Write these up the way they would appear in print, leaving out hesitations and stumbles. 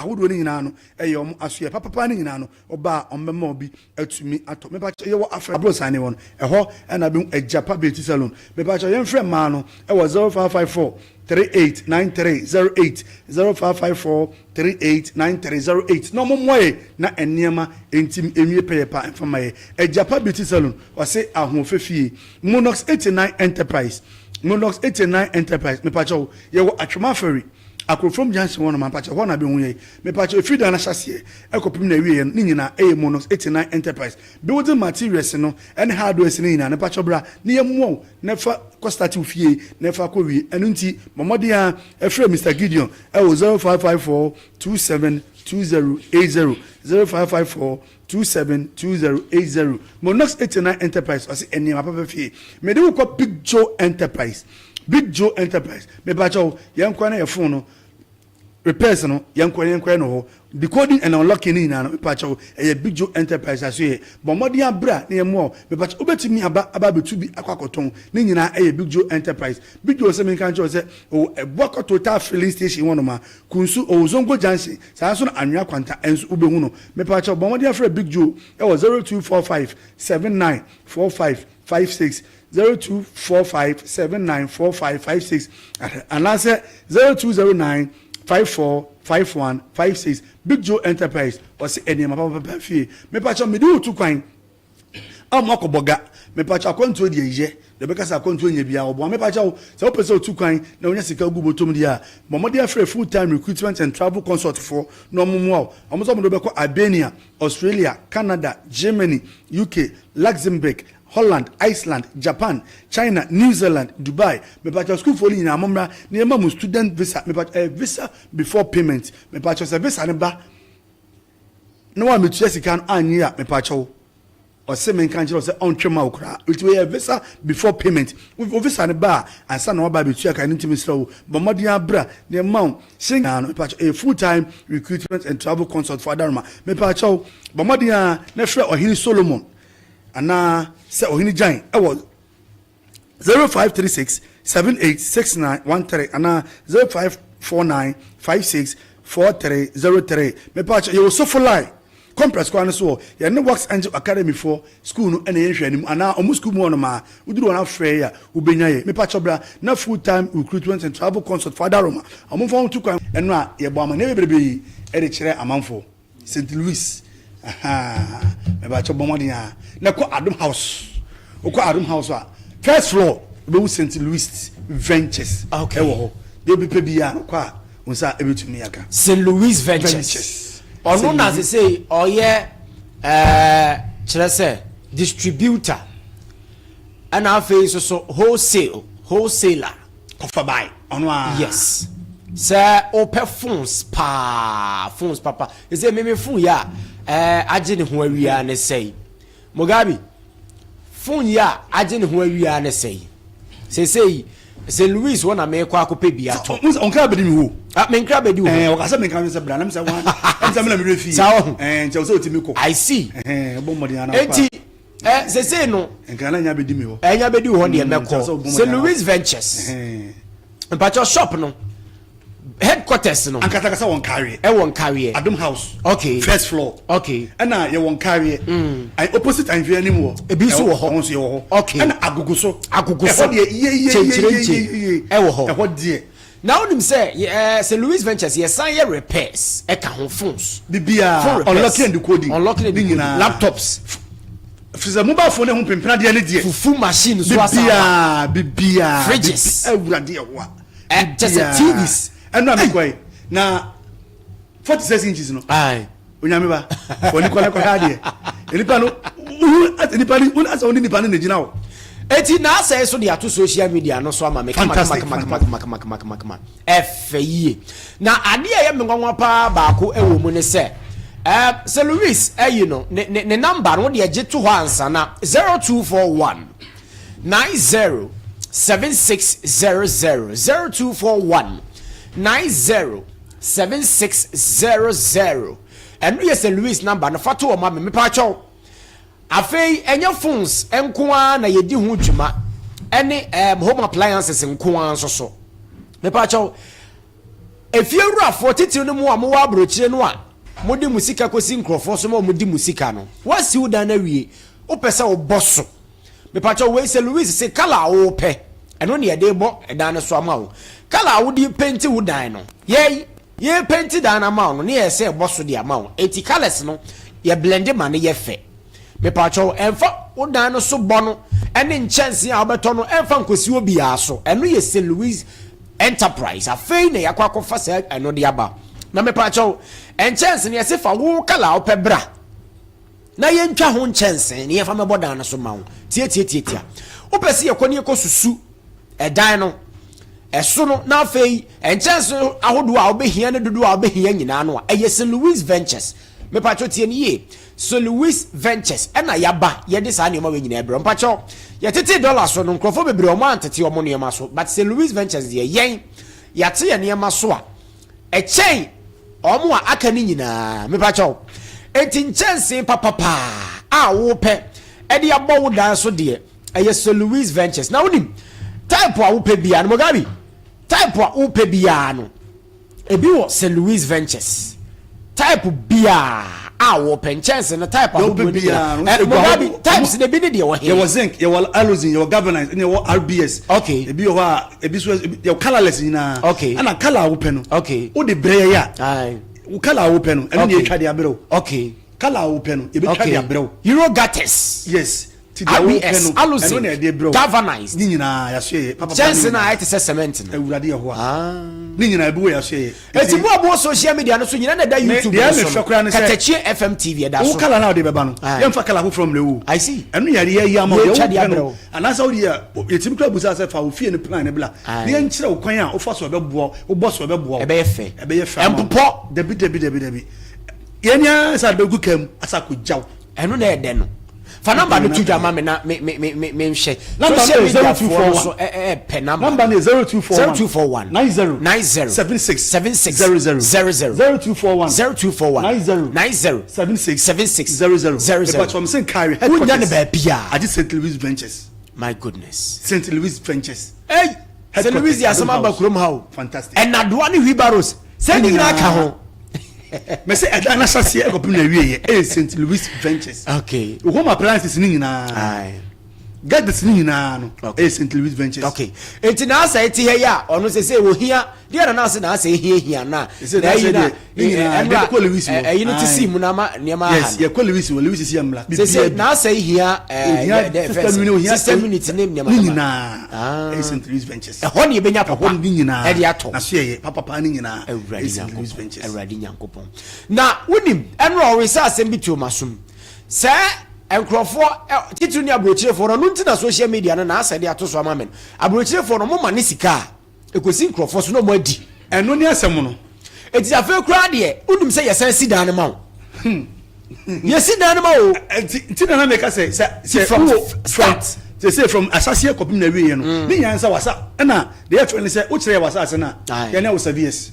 ahodoɔ no nyinaa no ɛyɛ wɔn asoɛ papapa no nyinaa no ɔba a wɔn bɛma obi atumi atɔ. Mepakyɛ, yɛwɔ afɛ aborosan ne hɔ no, ɛhɔ ɛna bɛhu Agyapa Beauty Salon. Mepakyɛ, yɛmfrɛ mmaa no ɛwɔ 0554 389308, 0554 389308, na ɔmo mmoa yɛ na nneɛma ntim nwie pɛyɛ pa mfama yɛ. Agyapa Beauty Salon, ɔse ahoɔfɛ fie. Monox 89 Enterprise, Monox 89 Enterprise, mepakyɛw, yɛwɔ Atwoma Ferry, Akorofrom Junction hɔ nom. Ampakyɛ, hɔ na bɛhu yɛ. Mepakyɛ, efiri dan no ahyɛseɛ ɛkɔpem na awie yɛ no ne nyinaa ɛyɛ Monox 89 Enterprise. Building materials no ɛne hardwares no nyinaa, mepakyɛw, bra ne yɛ mmoa wo na ɛfa kɔ start wo fie na ɛfa kɔ wie. Ɛno nti bɔ mmɔden a ɛfrɛ Mr Gideon ɛwɔ 0554 272080, 0554 272080. Monox 89 Enterprise, ɔse nneɛma papa fie. Mede wo kɔ Big Joe Enterprise. Big Joe Enterprise, mepakyɛw, yɛn kɔ na yɛ phone no repairs no, yɛn kɔ no hɔ, decoding and unlocking ne nyinaa no, mepakyɛw, ɛyɛ Big Joe Enterprise aso. Yɛ bɔ mmɔden abira ne yɛn mu a, mepakyɛw, wobɛtumi aba abɛtu bi akɔ akɔtɔn ne nyinaa, ɛyɛ Big Joe Enterprise. Big Joe sɛ menka nkyɛw sɛ ɔwɔ Ɛboakɔ Total Filling Station hɔ nom a Kunsu, ɔwɔ Zongo Junction saa nso no, Anwea Kwanta ɛnso wobɛhu no. Mepakyɛw, bɔ mmɔden afrɛ Big Joe ɛwɔ 0245 794556, 0245 794556, anaasɛ 0209 545156. Big Joe Enterprise, ɔsi nneɛma papapapa fie. Mepakyɛw, mede wotu kwan a mo akɔ bɔga. Mepakyɛw, akwantuo deɛ yɛ deɛ bɛka sɛ akwantuo nyɛ bia ɔboa. Mepakyɛw, sɛ wopɛ sɛ otu kwan na wonya sika gu bɔtɔm deɛ a, bɔ mmɔden afrɛ Full Time Recruitment and Travel Consult foɔ na ɔmo mmoa wo. Ɔmo sɛ ɔmo de bɛkɔ Albania, Australia, Canada, Germany, UK, Luxembourg, Holland, Iceland, Japan, China, New Zealand, Dubai. Mepakyɛw, sukuufoɔ no nyinaa, mommra na yɛma mo student visa. Mepakyɛw, visa before payment. Mepakyɛw, sɛ visa no ba na wa metua sika no anyi a, mepakyɛw, ɔsɛ menka nkyerɛ wo sɛ ɔntwe ma wo koraa. Nti wɔyɛ visa before payment. Wo visa no ba a, ansa na waba abɛtua ka no. Ntimi serɛ wo, bɔ mmɔden abra na ɛma wo hyɛn no. Mepakyɛw, ɛyɛ Full Time Recruitment and Travel Consult for adaroma. Mepakyɛw, bɔ mmɔden a na frɛ Ɔhene Solomon anaa sɛ Ɔhene Gyan ɛwɔ 0536 786913 anaa 0549 564303. Mepakyɛw, yɛwɔ Sofo Line Complex kwan no so wɔ yɛne Works Angel Academy foɔ school no ɛna yɛnhwɛ anim anaa ɔmo school mu hɔ nom a woduru wɔn afrɛ yi a wobɛnya yɛ. Mepakyɛw, bra na Full Time Recruitment and Travel Consult for adaroma, ɔmo mfa wɔn tu kwan. Ɛno a yɛbɔ amanneɛ bebrebe ɛde kyerɛ amanfoɔ St Louis. Mepakyɛw, bɔ mmɔden a na kɔ Adom House. Wokɔ Adom House a, first floor, wobɛhu St Louis Ventures. Ɛwɔ hɔ deɛ, obi pɛ biara no kɔ a, wo nsa ɛbɛtumi aka. St Louis Ventures. Ventures. Ɔno na sese ɔyɛ kyerɛ sɛ distributor, ɛna afei nso so wholesaler. Kɔfa bae ɔno a. Yes, sɛ wopɛ phones paa, phones papa, ɛsɛ meme phone yi a agye ne ho awia ne sɛi. Mugabe phone yi a agye ne ho awia ne sɛi sesei St Louis wɔ na mekɔ akɔpɛ bi atɔ. Ɔnkra bɛdi mi wo. Ah, menkra bɛdi wo. Ɔka sɛ menka sɛ bra nam sɛ wa ɛm sɛ mena merɛ fie. Saa wɔ ho. Nkyɛ wo sɛ wotumi kɔ. I see. Bɔ mmɔden ana. Enti sesei no nkra na nya bɛdi mi hɔ. Ɛnya bɛdi wo hɔ deɛ. Kyerɛ sɛ mɛkɔ wobɔ St mmɔden Louis Ventures. Mpakyɛ, shop no headquarters no Ankasakasa wɔ Nkareɛ. Ɛwɔ Nkareɛ. Adom House. First floor. Ɛna yɛwɔ Nkareɛ opposite ahemfie anim wɔ. Ebi nso wɔ hɔ. Ɛwɔ nso yɛwɔ hɔ. Ɛna Agogo so. Agogo so. Ɛhɔ deɛ yie yie. Kyenkyerenkye. Yie yie. Ɛwɔ hɔ. Ɛhɔ deɛ. Na wonim sɛ St Louis Ventures yɛsan yɛ repairs ɛka ho, phones. Biribiara. Phone repairs. Unlocking and decoding. Unlocking and Ne decoding. nyinaa. Laptops. Fisɛ mobile phone ne ho pimpina ne deɛ. Fufu machine so asa aba. Biribiara, biribiara. Fridges. Awurade, ɛwɔ a. Kyɛ sɛ TVs. Ɛno a mekɔ yi na 46 inches no. Onyame ba wɔne kɔ ne kɔhwɛ adeɛ, nipa no wohu asɛ nipa no wohu asɛ wone nipa no na gyina hɔ. Eti na asɛe so de ato social media no so ama me kama. Fantastic. Kama kama kama kama kama kama kama, ɛfɛ yie. Na adeɛ a ɛyɛ me nwanwa paa baako ɛwɔ mu ne sɛ Sɛ Louis ɛyi no ne number no, wode agye to hɔ ansa na 0241 907600, 0241 907600. Ɛno yɛ Sɛ Louis number no, fa to wɔ ma me, mepa kyɛw. Afei ɛnyɛ phones nko ara na yɛdi ho dwuma ɛne home appliances nko ara nso so. Mepa kyɛw. Efiewurafoɔ, titiriw ne mo a mowɔ aburokyire no a mode mo sika kɔsi nkurɔfoɔ so ma wɔdi mo sika no, woasi wo dan no awie, wopɛ sɛ wobɔ so. Mepakyɛw, wei sɛ Louise se colour a wopɛ, ɛno na yɛde rebɔ dan no so ama wo. Colour a wode repenti wo dan no, yɛn yɛrepenti dan no ama wo no, ne yɛyɛ sɛ yɛbɔ so de ama wo. Enti colours no, yɛ blende ma no yɛ fɛ. Mepakyɛw, ɛmfa wo dan no so bɔ no ne nkyɛnsee a wobɛtɔ no ɛmfa nkɔsi obiara so. Ɛno yɛ St. Louis Enterprise. Afei na yɛakɔ akɔfa saa ɛno de aba. Na mepakyɛw, nkyɛnse no yɛse fa wo colour a wopɛ bra na yɛntwa ho nkyɛnsee na yɛmfa mɛbɔ dan no so ma wo. Tiatiatiatia. Wopɛ sɛ yɛkɔ ne yɛkɔsusu ɛdan no ɛso no na afei nkyɛnse ahodoɔ a wobɛhia ne dodoɔ a wobɛhia nyinaa no a, ɛyɛ St. Louis Ventures. Mepakyɛw tie no yie, Soluis Ventures ɛna yaba yɛde saa nneɛma wei nyinaa brɛ wo. Mpakyɛw, yɛtetee dollar so no nkurɔfoɔ bebree wɔn antete wɔn nneɛma so but St. Louis Ventures deɛ yɛn yɛate yɛn nneɛma so a ɛkyɛn wɔn a aka no nyinaa. Mepakyɛw, enti nkyɛnsee papapaa a wopɛ ɛde abɔ wo dan so deɛ ɛyɛ St. Louis Ventures. Na wonim type a wopɛ biara no, Mugabe, type a wopɛ biara no, Ebi wɔ St. Louis Ventures. Type biara a wɔpɛ nkyɛnse no type ahodoɔ no nyinaa. Ɛ Mugabe types no ebi ne deɛ wɔ he? Yɛwɔ zinc, yɛwɔ aluzinc, yɛwɔ galvanized, ɛna yɛwɔ RBS. Okay. Ebi wɔ hɔ a ebi so yɛwɔ colourless nyinaa. Okay. Ɛna colour a wopɛ no. Okay. Wode brɛ yɛ a. Aye. Wo colour a wopɛ no ɛno na yɛtwa de abrɛ wo. Okay. Colour a wopɛ no yɛbɛtwa de abrɛ wo. Euro gutters. Yes. Ti deɛ wopɛ no, ɛno na ɛde brɛ wo. Galvanized. Ne nyinaa yɛaso yɛ papapa. Kyɛnse no a ayɛ te sɛ cement no. Awurade yɛ hɔ a. Ne nyinaa ebi wɔ yɛaso yɛ. Eti mo a mowɔ social media no so nyinaa na ɛda YouTube no so no. Katakyie FM TV ɛda so. Wo kala no a wode bɛba no, yɛmfa kala foforɔ mmerɛ wo. I see. Ɛno yɛ yɛ yɛ ama wo. Deɛ wopɛ no, anaasɛ wode yɛ, yɛtumi kura busa sɛ fa wo fie no plan no bla. Na yɛnkyerɛ wo kwan a wofa so ɛbɛboa wo, wobɔ so ɛbɛboa wo. Ɛbɛyɛ fɛ. Ɛbɛyɛ fɛ ama wo. Ɛmpopɔ. Dabi dabi dabi dabi. Yɛn nyinaa sɛ ade bɛgu kaa mu asa akɔgya wo. Ɛno na ɛdɛ no. Fa number no to dwa ma me na me me me me nhwɛ. Number no Social yɛ media zero two foɔ four no one. so ɛ ɛ pɛ number. Number no yɛ 0241 0241 90 90 76 76 00 00 0241 0241 90 90 76 76 00 00. Mepakyɛw mese nkae Wonya headquarters no baabiara. agye St. Louis Ventures. My goodness. St. Louis Ventures. Hey, St. Louis de asɛm aba kurom ha o. Fantastic. Ɛnadoa ne wheelbarrows. Sɛ ne nyinaa ka ho. Mɛ sɛ ɛdan n'ahyɛseɛ ɛkɔpem na awieɛ ɛyɛ St. Louis Ventures. Okay. Home appliances ne nyinaa. Gadgets ne nyinaa no ɛyɛ St. Louis Ventures. Okay. Eti na asɛ eti ha yi a ɔno sɛ sɛ ohia deɛ na n'ase na asɛ ehia hia na. Sɛ na asɛ deɛ ne nyinaa deɛ kɔ Louis wɔ. Ɛyi no ti si mu na ama nneɛma aha. Yes, yɛ kɔ Louis wɔ Louis si yɛ mmla. Sɛ sɛ na asɛ ehia ɛɛ system unit ohia system unit ne nneɛma. Ne nyinaa ɛyɛ St. Louis Ventures. Ɛhɔ ne yɛbɛnya papa. Ɛhɔ ne nyinaa ɛde atɔ. Na so yɛ papa ne nyinaa. Awurade Nyankopɔn. Awurade Nyankopɔn. Na wonim ɛnora ɔresa asɛm bi to ma som. Sɛ nkurɔfoɔ titiriw ne aburokyirefoɔ no ɔno nti na social media no na asɛ de ato so ama me no. Aburokyirefoɔ no mo ma ne sika a ɛkɔsi nkurɔfoɔ so na ɔmo adi. Ɛno ne asɛm no. Eti afei koraa deɛ wonim sɛ yɛsan si dan no ma wo. Yɛsi dan no ma wo. Nti nti na na meka sɛ sɛ sɛ from wowɔ start. Sɛ sɛ from asaseɛ kɔpem na awieɛ no. Ne nyinaa sɛ wasa ɛna deɛ yɛfrɛ no sɛ wokyerɛ yɛ wasase no a yɛne wo surveyors.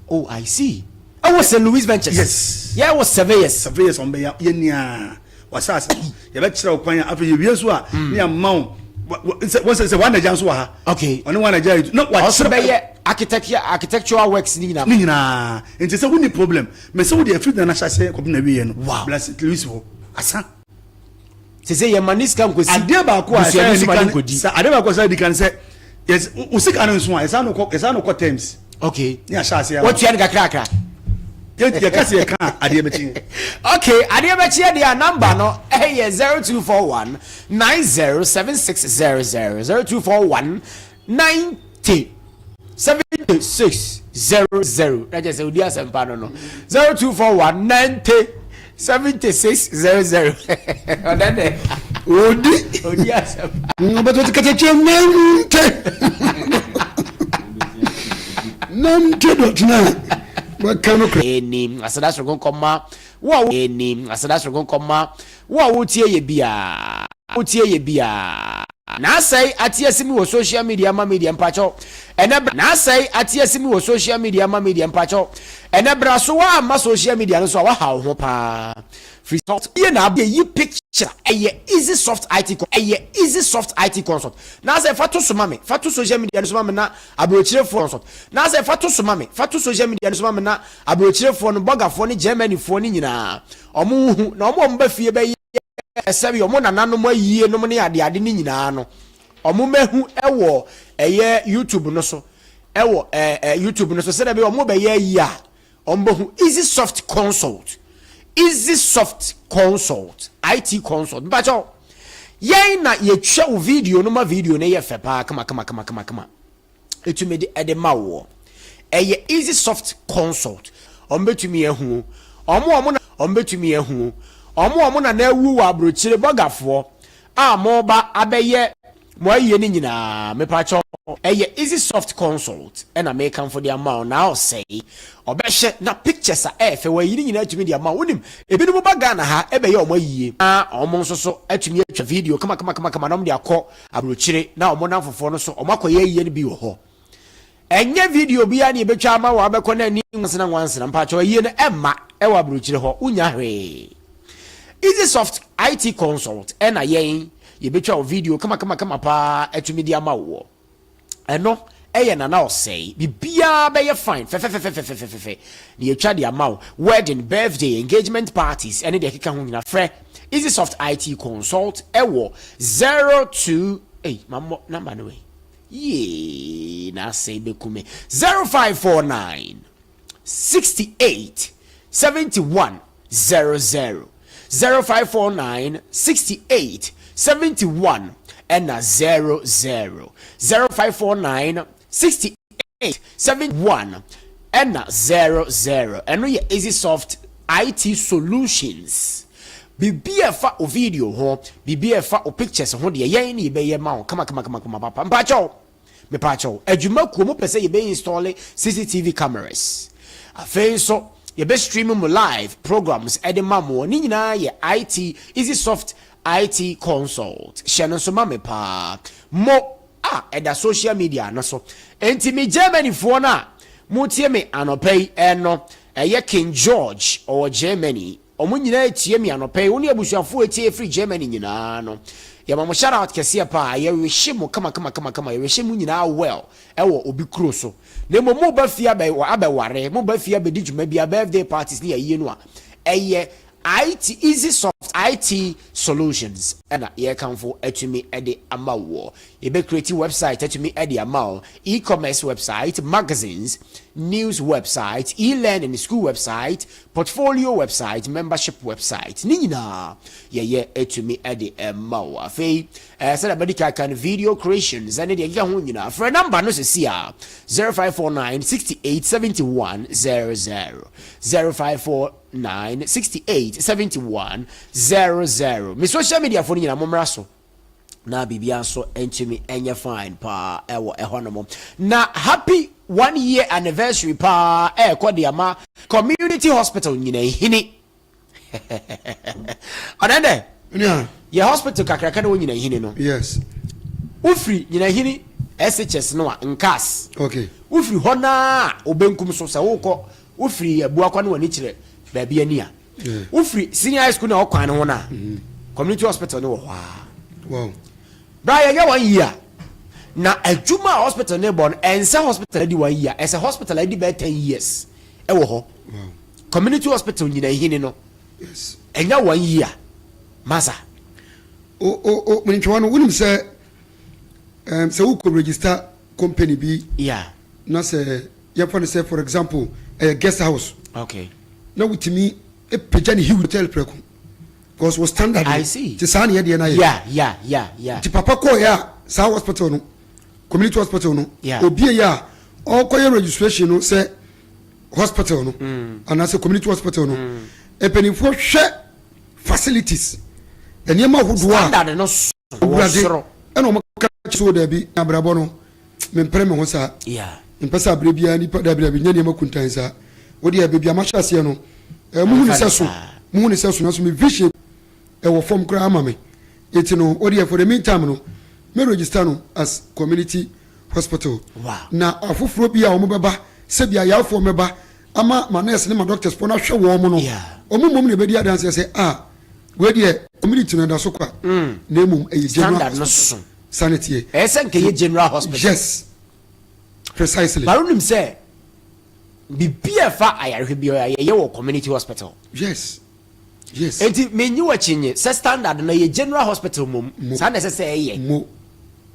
Oh I see. Ɛwɔ St. Louis Ventures. Yes. Yɛ wɔ surveyors. Surveyors wɔn bɛyɛ yɛ nia wasaase no yɛbɛkyerɛ wo kwan a afei yɛwie nso a ne yɛama wo wɔn sɛ sɛ wɔn anagya nso wɔ ha. Okay. Ɔne wɔn anagya yi na wakyerɛ. Ɔso bɛyɛ architecture architectural works ne nyinaa. Ne nyinaa nti sɛ wonni problem mɛ sɛ wode afiri na n'ahyɛseɛ kɔpem na wieɛ no. Wow. Bla St. Louis hɔ asa. Sese yɛ ma ne sika nkosi. Adeɛ baako a ɛsɛ ɛdi kan sɛ adeɛ baako a ɛsɛ ɛdi kan sɛ yɛs o sika no nso a yɛsan no kɔ yɛsan no kɔ terms. Okay. Ne ahyɛ aseɛ. Wɔtua no kakrakra. Yɛ yɛ kasi yɛ kan adeɛ bɛkye. Okay adeɛ bɛkye deɛ a number no ɛyɛ 0241 907600 0241 90 76 00 na kyerɛ sɛ odi asɛmpa no no 0241 90 76 00 ɔdɛ dɛ odi odi asɛmpa ɔbɛtɔ ti kɛtɛkyɛ nante nante dɔtena bɛka no kora ɛni aseda soronko nkɔma wo a ɛni aseda soronko nkɔma Wo a woretie yɛ biaa wotie yɛ biaa. N'asɛe ate asi mi wɔ social media ma media mpakyɛw ɛnɛ bra N'asɛe ate asi mi wɔ social media ma media mpakyɛw ɛnɛ bra so woamma social media no so a woahaw wo ho paa firi sɛ yie na abɔ yi picture. picture ɛyɛ Easy Soft IT ɛyɛ Easy Soft IT Consult. Na sɛ fa to so ma me, fa to social media no so ma me na aburokyirefoɔ consult. Na sɛ fa to so ma me, fa to social media no so ma me na aburokyirefoɔ no, bɔgafoɔ ne Germanyfoɔ no nyinaa ɔmo hu na ɔmo a ɔmo ba fie bɛyɛ sɛbi ɔmo nananom ayie nom ne adeade ne nyinaa no, ɔmo mɛhu ɛwɔ ɛyɛ YouTube no so, ɛwɔ ɛɛ YouTube no so, sɛdeɛ ɛbɛyɛ ɔmo bɛyɛ ayie a ɔmo bɛhu Easy Soft Consult, Easy Soft Consult, IT Consult. Mpakyɛw, yɛn na yɛtwa wo video no ma video no yɛ fɛ paa, kama kama kama kama kama, etumi de ɛde ma woɔ. Ɛyɛ Easy Soft Consult. Ɔmo bɛtumi ahu ɔmo ɔmo na ɔmo bɛtumi ahu ɔmo ɔmo na na awu wɔ aburokyire, bɔgafoɔ a mo ba abɛyɛ mo ayie no nyinaa. Mepakyɛw, ɛyɛ Easy Soft Consult ɛna mekamfo de ama wo na ɔsɛe ɔbɛhyɛ na pictures a ɛɛfɛ wɔayi no nyinaa atumi de ama wo. Wonim ebinom ba Ghana ha ɛbɛyɛ ɔmo ayie na ɔmo nso so atumi atwa video kama kama kama kama na ɔmo de akɔ aburokyire na ɔmo nam fofoɔ no so ɔmo akɔyɛ ayie no bi wɔ hɔ. Ɛnyɛ video biara ne yɛbɛtwa ama wɔ abɛkɔ na ani nwansena nwansena. Mpakyɛw, ayie no ɛmma ɛwɔ aburokyire hɔ, wonya hwee. Easy Soft IT Consult ɛna yɛn yɛbɛtwa wɔ video kama kama kama paa atumi de ama wɔ. Ɛno ɛyɛ Nana Ɔsɛe, biribiara bɛyɛ fine fɛfɛfɛfɛfɛfɛfɛ na yɛtwa de ama wo. Wedding, birthday, engagement parties ɛne deɛ ɛkeka ho nyina, frɛ Easy Soft IT Consult ɛwɔ 02, ei, mammɔ number no wei yee na asɛe bɛkume, 0549 68 71 00, 0549 68 71 ɛna 00, 0549 68 71 ɛna 00. Ɛno yɛ Easy Soft IT Solutions. Biribi a ɛfa o video ho, biribi a ɛfa o pictures ho deɛ, yɛn ne yɛbɛyɛ ma wo kama kama kama kama papa. Mpakyɛw, mepakyɛw, adwumakuo mo pɛ sɛ yɛbɛ install CCTV cameras, afei nso yɛbɛ stream mu live programs ɛde ma mo, ne nyinaa yɛ IT Easy Soft IT Consult. Hyɛ no nso ma me paa mo a ɛda social media no so. Enti me Germanyfoɔ no a motie me anɔpa yi, ɛno ɛyɛ King George ɔwɔ Germany, ɔmo nyinaa etie mi anɔpa yi, wɔn ne abusuafoɔ etie firi Germany nyinaa no, yɛma mo shout out kɛseɛ paa. Yɛrehyɛ mo kama kama kama kama, yɛrehyɛ mo nyinaa well ɛwɔ obi kuro so. Na mmom mo ba fie abɛ abɛware, mo ba fie abɛdi dwuma bi a, birthday parties ne yɛyie no a, ɛyɛ IT Easy Soft IT Solutions ɛna yɛkamfo atumi ɛde ama wɔ. Yɛbɛ create website atumi ɛde ama wo, e-commerce website, magazines, news website, e-learning school website, portfolio website, membership website, ne nyinaa yɛyɛ atumi ɛde ɛma wo. Afei sɛdeɛ bɛde kaka no, video creations ɛne deɛ ɛkeka ho nyinaa, frɛ number no sɛsi a 0549 68 71 00, 0549 68 71 00. Me social media fo no nyinaa, mommra so na biribia nso ntumi ɛnyɛ fine paa ɛwɔ ɛhɔ nom. Na happy one year anniversary paa ɛɛkɔ de ama Community Hospital Nyinahini. Ɔdɛn dɛ yɛ hospital kakraka na wɔ Nyinahini no. Wofiri Nyinahini SHS no a nkas wofiri hɔ naa obenkum so sɛ wokɔ, wofiri Abuakwa no w'ani kyerɛ baabi ani a wofiri senior high school na ɔkwan no ho no a, community hospital no wɔ hɔ a bra yɛnyɛ 1 year na adwuma a hospital ne bɔ no, ɛnsɛ hospital adi 1 year, ɛsɛ hospital adi bɛyɛ 10 years ɛwɔ hɔ. Community Hospital Nyinahini no ɛnyɛ 1 year, masa. O o o mentwewa no, wonim sɛ sɛ wokɔ register company bi na sɛ yɛmfa no sɛ, for example, ɛyɛ guest house na wotumi pagya ne hiw hotel prɛko because wo standard no, I see. nti saa ne yɛdeɛ no ayɛ. Nti papa kɔɔyɛ a, saa hospital no, community hospital no, obie yɛ a ɔkɔyɛ registration no sɛ hospital no anaasɛ community hospital no, mpanimfoɔ hwɛ facilities, nneɛma ahodoɔ a standard no so wɔ Awurade soro. Ɛna ɔmo ka kyerɛ so daabi, abrabɔ no mempere me ho saa. Mpɛ sɛ aberɛ biara nipa, dabi dabi, nyɛ nneɛma kuntan saa. Wodeɛ baabi a mahyɛ aseɛ no, muhu ne sɛ so, muhu ne sɛ so, nanso me vision ɛwɔ fam koraa ama me. Eti no wodeɛ, for the meantime no, me register no as community hospital. Na afoforɔ bi a wɔn bɛba, sɛbi ayafoɔ mɛba ama ma nurse ne ma doctors foɔ no ahwɛ wɔn mo no, wɔn mmom na ebɛdi adanseɛ sɛ a. Wei deɛ community no da so kwa. Na mmom ɛyɛ general Standard no hospital. so. Sanity. Ɛyɛ sɛ nkɛyɛ general hospital. Yes. Precisely. Baro nim sɛ biribi a ɛfa ayarehwɛ bi yɛyɛ wɔ community hospital. Yes. Enti menyi wɔ akyi nye sɛ standard no yɛ general hospital mom. Mo. Saa na ɛsɛ sɛ ɛyɛ. Mo.